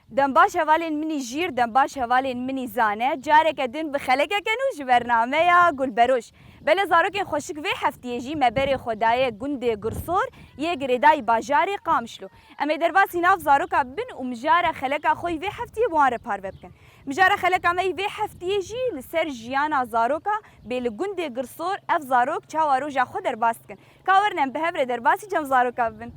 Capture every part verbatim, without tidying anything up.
Dem baş hevalên min î jîr, dem baş hevalên min î zane. Careke din bi xelekeke nû ji bernameya Gulberoj. Belê zarokên xweşik vê heftiyê jî me berê xwe daye gundê Girsor yê girêdayî bajarê Qamişlo. Em ê derbasî nav zaroka bin û mijara xeleka xwe yî vê heftiyê bi wan re parve bikin. Mijara xeleka me yî vê heftiyê jî li ser jiyana zaroka bê li gundê Girsor ev zarok çawa roja xwe derbas dikin. Ka werin em bi hev re derbasî cem zaroka bibin.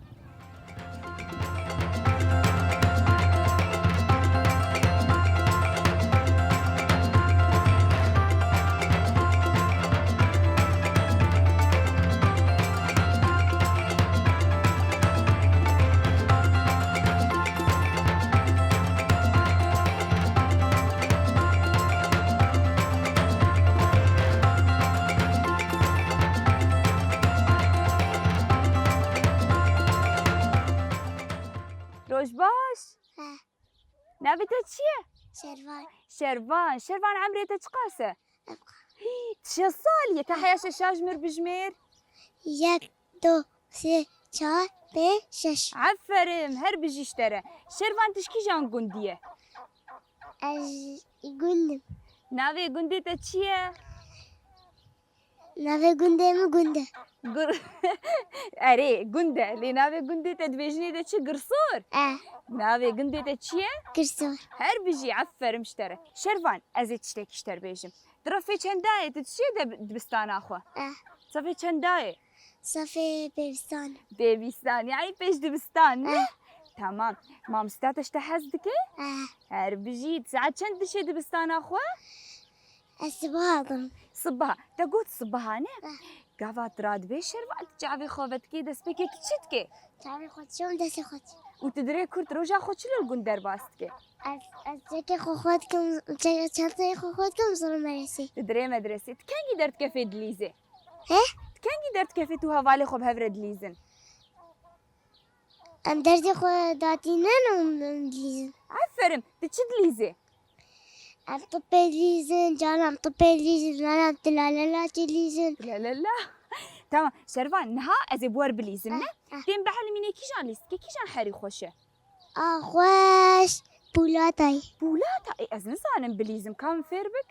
Roj baş. He. Navê te çi ye? Şervan. Şervan. Şervan, emrê te çiqas e? Hî, tu şeş salî ye. Ka heya şeşa ji mir bijmêr. Yek, du, sê, çar, pênc, şeş. Aferin, her bijî ji te re. Şervan, tu ji kîjan gundî ye? Ez gund im. Navê gundê te çi ye? Navê gundê min Gund e. Gur-, Erê, Gund e. Lê navê gundê te dibêjinê de çi? Girsor? E. Navê gundê te çi ye? Girsor. Her bijî, aferin ji te re. Şervan, ez ê tiştekî ji te re bêjim. Tu refê çendayê, tu diçiyê de dibistana xwe? E. Sefê çendayê? Sefê pêvistan. Pêvistan, yani pêş dibistan, ne? E. Tamam. Mamosta te ji te hez dike? E. Her bijî. Saet çend dişê dibistana xwe? Ez sibaha dirim. Sibaha. Te got sibaha, ne? Eh. Gava tu radibê Şervan, tu çavê xwe vedikê, destpêkê tu çi dikê? Çavê xwe diçom, destê xwe diçom. Û tu dirê kurt roja xwe çilo li gund derbas dikê? Ez, ez çekê xwe xwe dikim, çe-, çanteyê xwe xwe dikim, zirim medresê. Tu dirê medresê. Tu kengî derdikefê dilîzê? He? Tu kengî derdikefê tu hevalê xwe bi hev re dilîzin? Em derdê xwe datînin û em dilîzin. Aferin. Tu çi dilîzê? Em tupê dilîzin, caran em tupê dilîzin, caran em tilalela dilîzin. Tilalela. Tamam. Şervan, niha ez ê bi we re bilîzim, ne? Eh, eh. Tên bihelimînê kîjan lîstikê, kîjan herî xweş e? A xweş, pûlata ye. Pûlata? Ê, ez nizanim bilîzim, ka min fêr bik?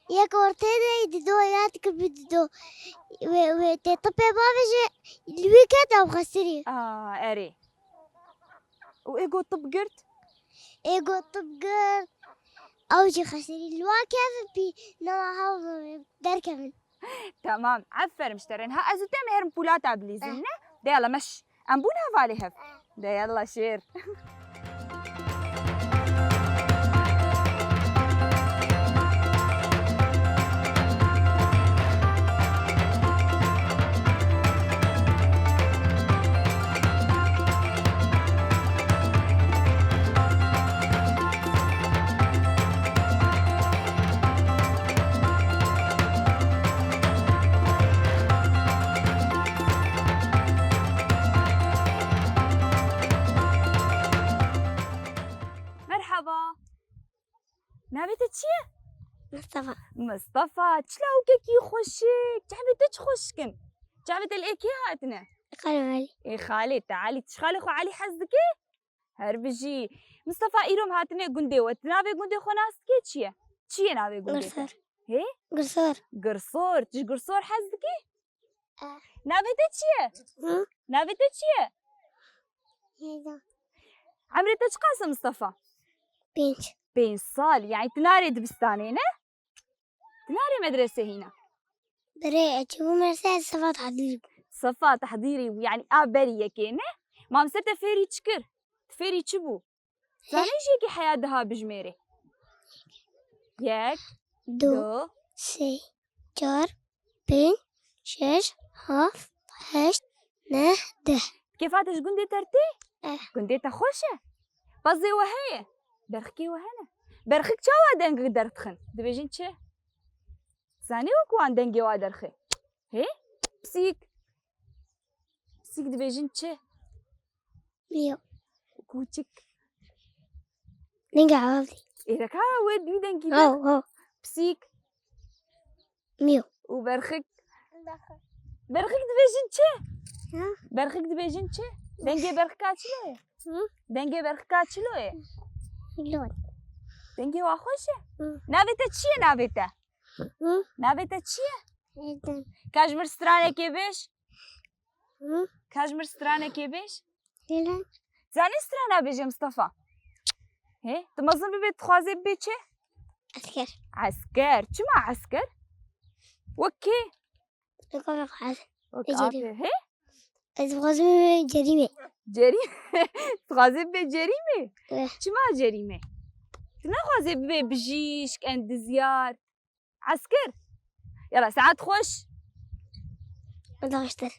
Yek ortê de yî dido, ya dikir bi dido. Wê, wê tê tipê bavêje, li wî ket ew xesirî. A, erê. Û ê got tip girt? Ê got tip girt, ew jî xesirî. Li wa kevin pî, nema hev derkevin. Tamam, aferin ji te re. Ha, ez û te em ê herin pûlata bilîzin, eh, ne? De yala meş. Em bûn hevalê hev. De yalla şêr. Merhaba. Navê te çi ye? Mistefa. Mistefa, çi lawikekî xweşik. Çavê te çi xweşik in. Çavê te li ê kê hatine? Xalê Elî. Ê xalê te Elî. Tu ji xalê xwe Elî hez dikî? Her bijî. Mistefa, îro em hatine gundê we. Tu navê gundê xwe nas dikî çi ye? Çi ye navê gundê te? Girsor. Hê? Girsor. Girsor. Tu ji Girsor hez dikî? Eh. Navê te çi ye? Hı? Navê te çi ye? Hêza. Emrê te çiqas e Mistefa? Pênc. Pênc sal. Yani tu narê dibistanê, ne? Tu narê medresê hîna? Berê, ez çûbûm medresê, ez sefa tehdîrî bûm. Sefa tehdîrî bû, yani a berî yekê, ne? Mam ser te fêrî çi kir? Tu fêrî çi bû? Zanî jî yekê heya deha bijmêrê. Yek, du, du, sê, çar, pênc, şeş, heft, heşt, neh, deh. Kêfa te ji gundê te re tê? Eh. Gundê te xweş e? Pezê we heye? Berxikê we hene? Berxik çawa deng derdixin? Dibêjin çi? Zanî wek wan dengê wa derxê? Hê? Pisîk. Pisîk dibêjin çi? Miyo. Kûçik. Dengê ewabî. Êreka wê wî dengî de. Ho, ho. Pisîk. Miyo. Û berxik. Berxik dibêjin çi? Ha? Berxik dibêjin çi? Dengê berxika çilo ye? Hı? Dengê berxika çilo ye? Lon. Dengê wa xweş e? Hı. Navê te çi ye, navê te? Hı? Navê te çi ye? Erdem. Ka ji mir stranekê bêj. Hı? Ka ji mir stranekê bêj. Lon. Zanî strana bêje, Mistefa? Hê? Tu mezin bibê, dixwazê bibê çi? Esker. Esker. Çima esker? Wek kê? Wek apê xwe. Wek apê. Hê? Ez dixwazim bibim cerîmê. Cerî-, dixwazê bibê cerîmê? Eh. Çima cerîmê? Tu naxwazê bibê bijîşk, endizyar, esker? Yala, saet xweş. Xweş.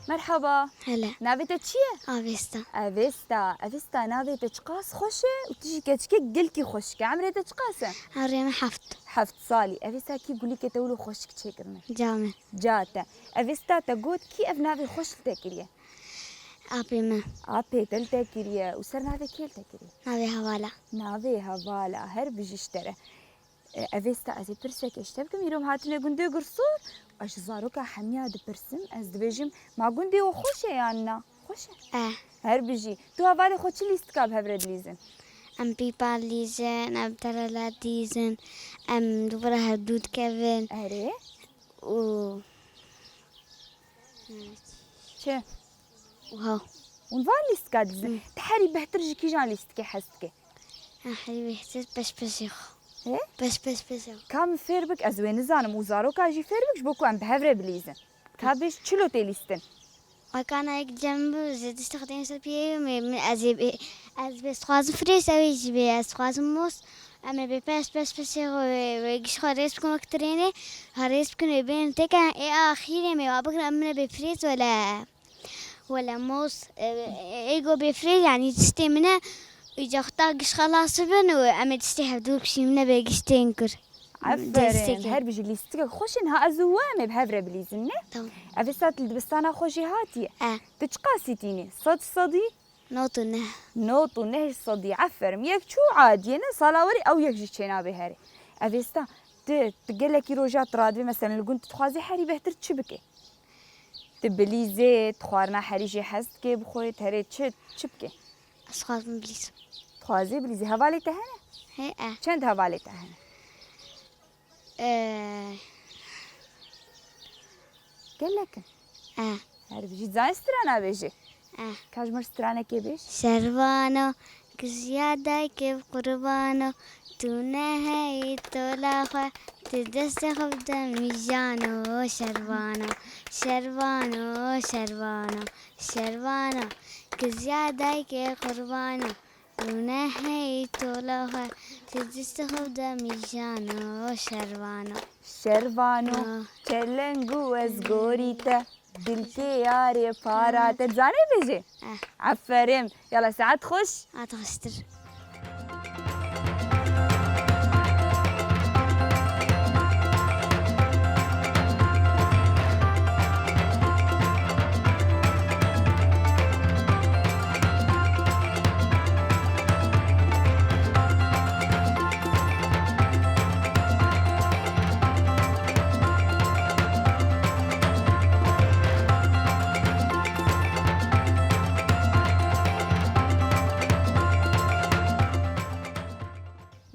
Merhaba. Hele. Navê te çi ye? Avesta. Avesta. Avesta, navê te çiqas xweş e û tu jî keçikê gelkî xweşik e. Emrê te çiqas e? Emrê min heft. Heft salî. Avesta, kî gulîkê te wilo xweşik çêkirine? Ca min. Ca te. Avesta, te got kî ev navê xweş li te kiriye? Apê min. Apê te li te kiriye û ser navê kê li te kiriye? Navê Hevala. Navê Hevala. Her bijî ji te re. E, Avesta, ez ê pirsekê ji te bikim. Îro em hatine gundê Girsor. Ez ji zaroka hemiya dipirsim. Ez dibêjim, ma gundê we xweş e yan na? Xweş e? Eh. Her bijî. Tu hevalê xwe çi lîstika bi hev re dilîzin? Em pîpa dilîzin, em terela dilîzin, em li vir hevdû dikevin. Erê. Û Çi? Wiha. Hûn van lîstika dizin? Hı. Te herî bêhtir ji kîjan lîstikê hez dike? Ha, herî bêhtir peşpeşê xwe. He? Peşpeşê xwe. Ka min fêr bik, ez wê nizanim û zaroka jî fêr bik, ji bo ku em bi hev re bilîzin. Ka bêj çi lo tê lîstin? Wekana yek cem bi, zêde tiştê xwe têne ser piyê, min, min, ez ê bê, ez bê dixwazim firêz, ew ê jî bê, ez dixwazim mos, em ê bê peş, peş, peşê xwe wê, wê giş xwe rêz bikin wek trênê, ha rêz bikin wê bên têke, ê axîrê em ê wa bikin, em min e bê firêz wele, wele mos, e, e, ê go bê firêz, yanî tiştê min e, îca xwe ta giş xelas bibin û em ê tiştê hevdû bikişînin, min e bê giş tên kir. Aferin. Destekê. Her bijî lîstikek xweş e, niha ez û we em ê bi hev re bilîzin, ne? Tamam. Ev ê saet li dibistana xwe jî hatiye. E. Tu çiqasî tînî? Sed sedî? Not û neh. Not û neh sedî. Aferin. Yek çû adiye, ne? Sala werî ew yek jî çênabe herê. Ev êsta tu, tu gelekî roja tu radibe, meselen li gund tu dixwazî herî bêhtir çi bike? Tu bilîzê, tu xwarina herî jê hez dike bi xwe, tu herê çi, çi bike? Ez dixwazim bilîzim. Dixwazî bilîzî. Hevalê te hene? Hê, e. Çend hevalê te hene? E. Gelek in. E. Her bijî. Zanî strana bêjî? E. Ka ji mir stranekê bêj. Şervano, kijiya dayikê bi qurbano, tu neheyî tola xwe, tu destê xwe bide mijano, şervano, şervano, şervano. Şervano, kijiya dayikê qurbano, tu neheyî tola xwe, tu destê xwe bide mijano, şervano. Şervano, ah, çeleng û ez gorî te, dilkê yarê para te. Zanê bêjê? Eh. Aferin. Yala, saet xweş. Saet xweştir.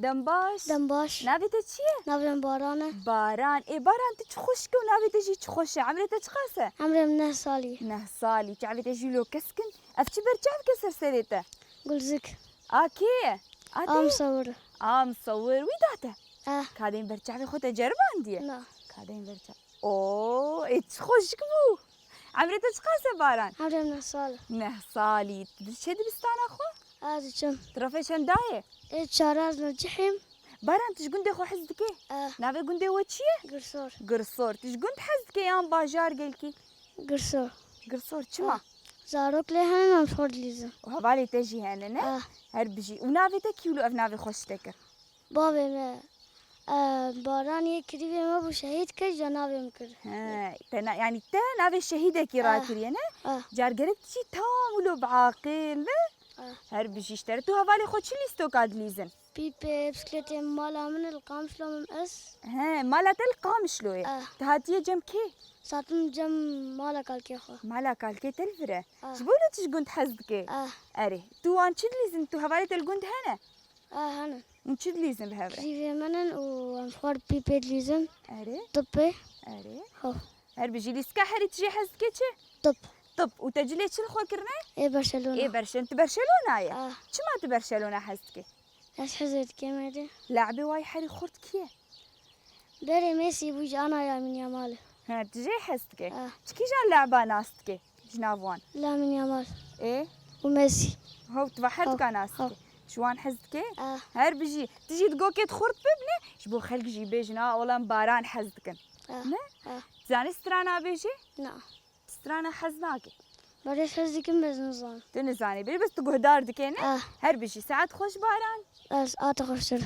Dem baş. Dem baş. Navê te çi ye? Navê min Baran e. Baran. Ê Baran, tu çi xweşik e û navê te jî çi xweş e. Emrê te çiqas e? Emrê min neh salî. Neh salî. Çavê te jî lo kesk in. Ev çi berçavik e ser serê te? Gulzik. A kê ye? A te ye? A Misewir. A Misewir. Wî da te? Eh. Ka deyên berçavê xwe te ceribandiye? Na. Ka deyên berçav-, Oo, ê çi xweşik bû. Emrê te çiqas e, Baran? Emrê min neh sal e. Neh salî. Tu diçe dibistana xwe? Ez diçim. Tu refê çendayê? Ê çar, ez li cihê me. Baran, tu ji gundê xwe hez dikê? Eh. Navê gundê we çi ye? Girsor. Girsor. Tu ji gund hez dikê yan bajar gelkî? Girsor. Girsor, çima? Ah. Zarok lê hene, em ji xwe dilîzin. Û hevalê te jî hene, ne? Ah. Her bijî. Û navê te kî wilo ev navê xweş te kir? Bavê me, e, Baran yê kirîvê me bû, şehîd kir, ca navê min kir. He, te na-, yanî te navê şehîdekî Ah. rakiriye, ne? Ah. Car gerek tu jî tam wilo biaqil, ne? Ah. Her bijî ji te re. Tu hevalê xwe çi lîstoka dilîzin? Pîpê, bisikletê, mala min li Qamişlo min ez. He, mala te li Qamişlo ye. Ah. Tu hatiye cem kê? Satim cem mala kalkê xwe. Mala kalkê te li vir e. Ah. Ji bo wilo tu ji gund hez dikê? Ah. Erê, tu wan çi dilîzin? Tu hevalê te li gund hene? Ah, hene. Hûn çi dilîzin bi hev re? Kirîvê min in û em ji xwe re pîpê dilîzin. Erê. Tibê. Erê. Ho. Her bijî lîstika herî tu jê hez dikê çi? Tib. Tib. Û te cilê çi li xwe kirine? Ê Barcelona. Ê Barcelona. Tu Barcelona ye? Ah. Çima tu Barcelona hez dikê? Ez hizê dikêm êdî. Laibê wayî herî xurt kî ye? Berê Messi bû, ji ana Lamine Yamal. He, tu jê hez dikê? Ah. Tu kîjan laiba nas dikê ji nav wan? Lamine Yamal. Ê? Û Messi. Ho, tu va her Ho, duka nas ho. dikê. Ji wan hez dikê? Ah. Her bijî. Tu jî di gokê de xurt bibne, ji bo xelk jî bêjin, a, ola em Baran hez dikin. Ah. Ne? Ah. Tu zanî strana bêjê? Na. Strana hez nake. Berê hez dikim, ez nizanim. Tu nizanî, berê bes tu guhdar dikê, ne? Ah. Her bijî. Saet xweş Baran. Ez a te xweştir.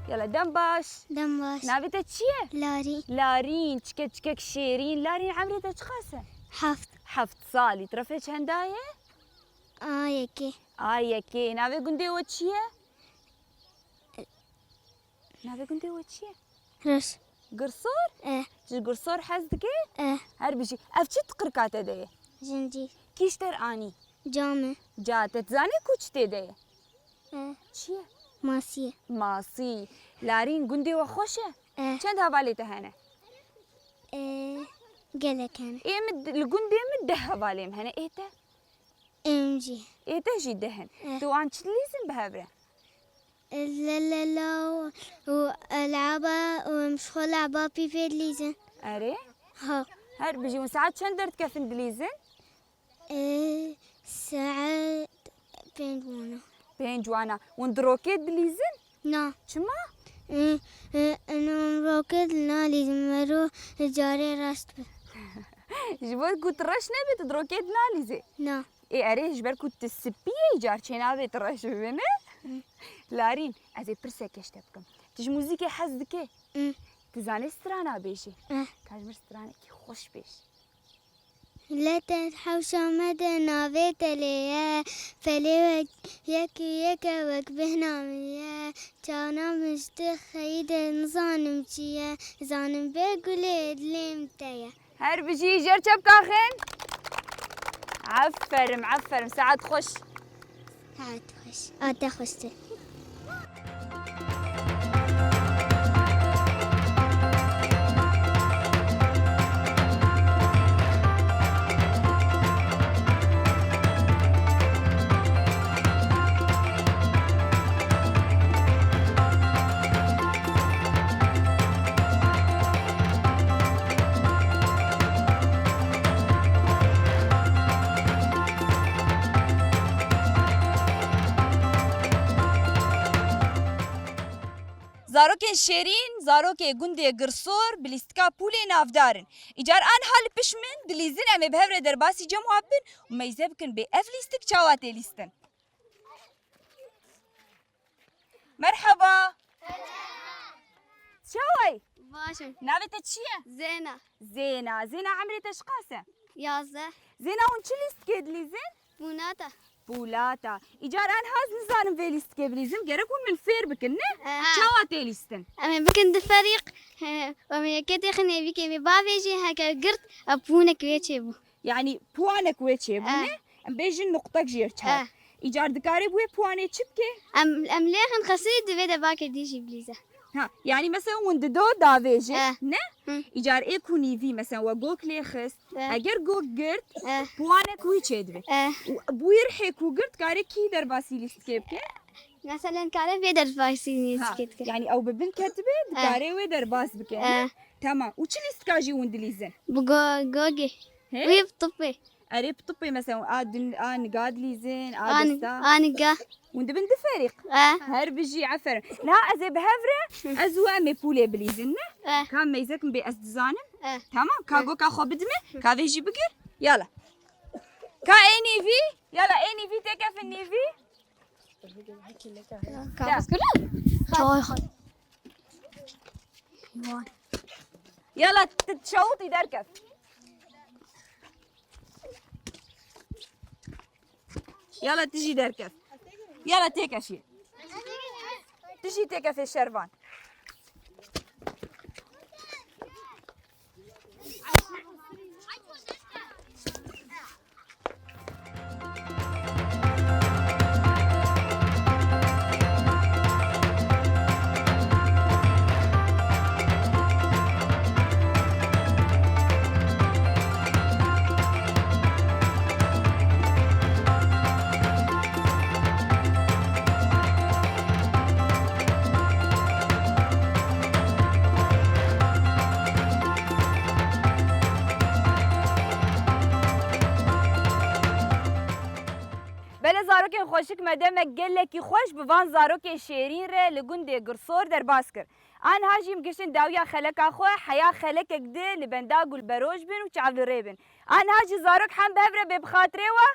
Yala, dem baş. Dem baş. Navê te çi ye? Larîn. Larîn, çike çikek şêrîn. Larîn, emrê te çiqas e? Heft. Heft salî. Tirefê çenda ye? A yekê. A yekê. Navê gundê we çi ye? Navê gundê we çi ye? Girs. Girsor? Eh. Ji Girsor hez dikê? Eh. Her bijî. Ev çi tiqirka te de ye? Zincîr. Kî ji te re anî? Cam e. Ca te dizanî ku çi tê de ye? Eh. Çi ye? Masî ye. Masî. Larîn, gundê we xweş e? Eh. Çend hevalê te hene? Eh, gelek hene. Ê min, li gundê min deh hevalê min hene. Ê te? Em jî. Ê te jî deh in. Eh. Tu wan çi dilîzin bi hev re? Lelelo û elaba û em ji xwe laba pîpê dilîzin. Erê? Ha. Her bijî. Hûn saet çend derdikefin dilîzin? Ê, saet pênc wana. Pênc wana. Hûn di rokê dilîzin? Na. Çima? Ê, ê, em rokê nalîzin, mero carê reş dibe. Ji bo ku tu reş nebî, tu di rokê nalîzî? Na. Ê, erê, ji ber ku tu spî yî, îcar çênavê tu reş bibe, ne? Hı. Larîn, ez ê pirseke ji te bikim. Tu ji muzîkê hez dikê? Hı. Tu zanê strana bêjî? Eh. Ka ji min stranekî xweş bêj. Lete hewşa me de navê te lê ye. Felê wek yek yeke wek bêhna min ye. Çavna min ji te xeyî de nizanim çi ye. Zanim bê gulê dilê min te ye. Her bijî jer çepka xin. Aferin, aferin. Saet xweş. Saet xweş. A te xweştir. Zarokên şêrîn, zarokê gundê Girsor bi lîstika pûlê navdar in. Îcar anha li pişt min dilîzin, em ê bi hev re derbasî cem wan bin û meyze bikin bê ev lîstik çawa tê lîstin. Merhaba. Çawa yî? Baş im. Navê te çi ye? Zêna. Zêna. Zêna, emrê te çiqas e? Yazdeh. Zêna, hûn çi lîstikê dilîzin? Pûlata. Pûlata. Îcar anha ez nizanim vê lîstikê bilîzim. Gerek hûn min fêr bikin, ne? He. Çawa tê lîstin? Em ê bikin du ferîq. He. Em ê yekê têxin êvîkê, em ê bavêjê heke girt, ev pûnek wê çêbû. Yanî puanek wê çêbûne, Eh. em bêjin nuqtek jêr çar. Eh. Îcar dikarê bi wê puanê çi bike? Em, em lêxin xesirî divê de bakê dî jî bilîze. Ha, yani mesela hûn dido davêjê, Eh. ne? Hı. Îcar ê ku nîvî mesela we gok lê xist. Eh. Eger gok girt, Eh. puanek wî çêdibê. Eh. Û bûyir hê ku girt kare kî derbasî lîstikê bike? Mesela kare vê derbasî Ha, lîstikê dike. Yani ew bi bin ketibe, dikare wê derbas bike. ne? Eh. Tamam. Û çi lîstika jî hûn dilîzin? Bu go gogê. He? Wî bi tupê. Erê bi tupê mesela a dun a niga dilîzin, a An desta. aniga. Hûn dibin du ferîq. Eh. Her bijî, aferin. Niha ez ê bi hev re, ez û em ê pûlê bilîzin, ne? Eh. Ka meyzek min bê ez dizanim. Eh. Tamam, ka goka xwe bidime, ka vê jî bigir. Yala. Ka ê nîvî, yala ê nîvî têkefin nîvî. Kabus kurdum. Çay xat. Yala t- şawitî derkef. Yala tu jî derkef. Yala têkefî. Tu jî têkefê şervan. Belê zarokên xweşik me demek gelekî xweş bi van zarokên şêrîn re li gundê Girsor derbas kir. Aniha jî em giştin dawiya xeleka xwe, heya xelekek di li benda Gulberoj bin û çavlirê bin. Aniha jî zarok hem bi hev re bê bi xatirê we.